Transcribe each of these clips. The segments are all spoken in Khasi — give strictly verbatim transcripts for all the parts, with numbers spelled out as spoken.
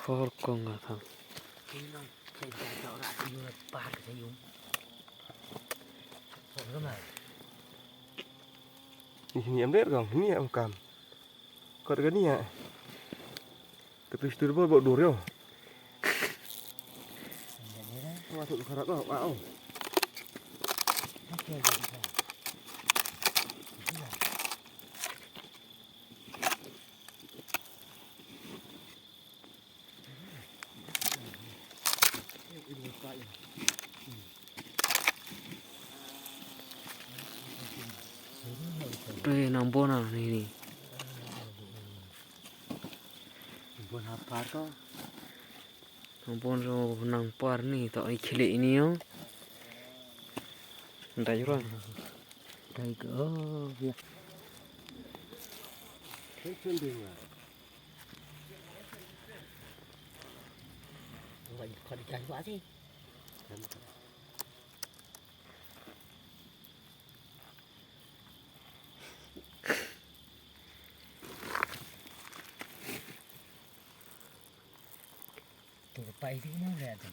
Khor kong nga tham. Ni, ni em der kong, ni em kam. Kot kani ya. Ketus tur bo bo dur yo. Wa tu kharat lo, wa o. Te nang bon a ni ni. Bon ha par to. Nang bon ro nang par ni to ai khile ini yo. Ndai ro. Dai ko, oh, ya. Ngai khat dei kai ba si. Tu ka pai tu na re tu.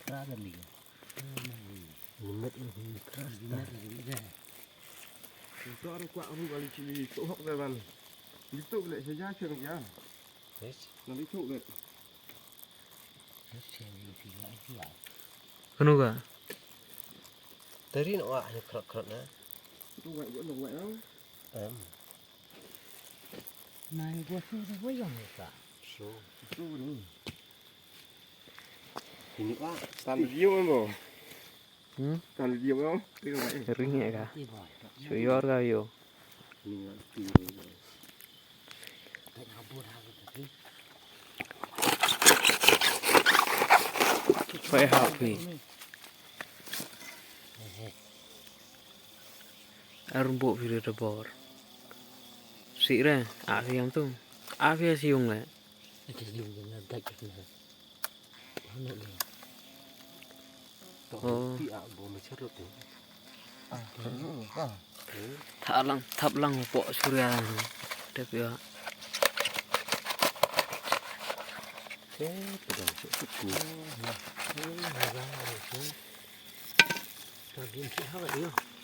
Kra da li. Ni met ni kra da li. Tu ru kwa ru kali chili tu hok da ban. Itu le seja chen ya. Yes. Na itu le. Kano ka? Tari na wa ni krot krot na. Tu wa wa wa. Em. Nai gua tu tu gua yang ka. So. Tu ni. Ini wa. Tan video mo. Hmm? Tan video mo. Ring ya ka. Shu yor ka yo. Choi ha phi. Ar bo phi re bor. Si re, a phi am tu. A phi si yung le. Oh. Thap lang, thap lang po surya lang. Dep ya.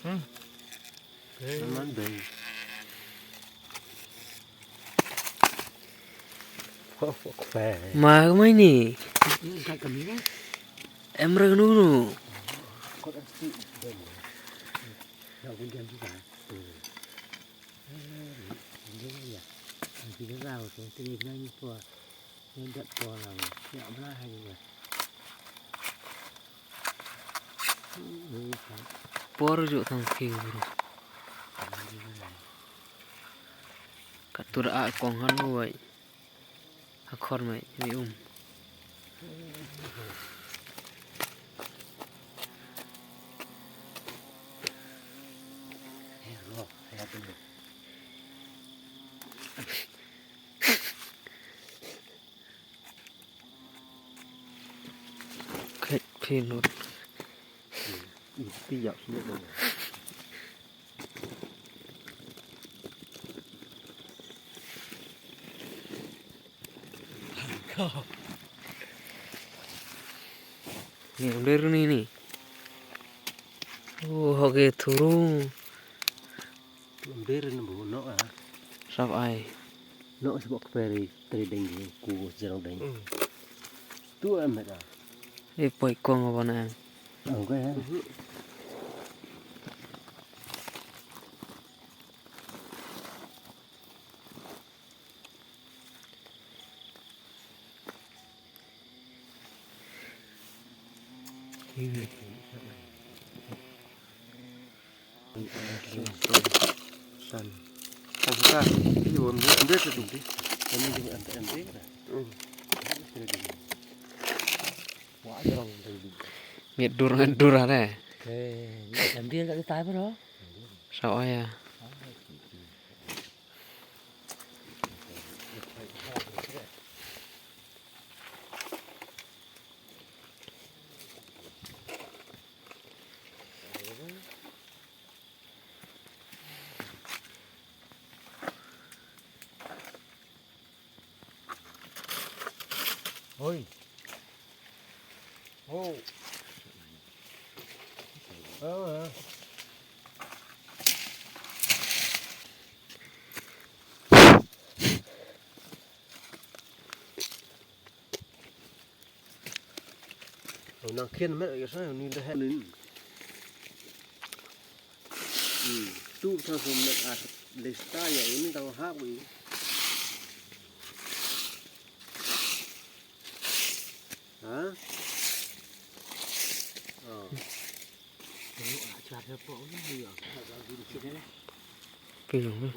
Hmm. Ma ka mai ni. Em ra kano kano. Por ju thang phi bro. Ka tur a kong han wai. Ha khor mai mi um. Khet phi lut. Ti yak sini. Ni, ler ni ni. Oh, hoge thuru. Ber ni bu no a. Sap ai. No sebok peri tri deng ku jerang deng. Tu em beta. E poi kong apa na em. Ang ko ya. Ngi dur ngi dur ne. Sa oi ya. Hoi. Ho. Oh, ha. Nang khian met ka sa ni da het ni. Hmm. Tu sa so met a lista ya ini tang hap ni. Ha? Oh. Phi long.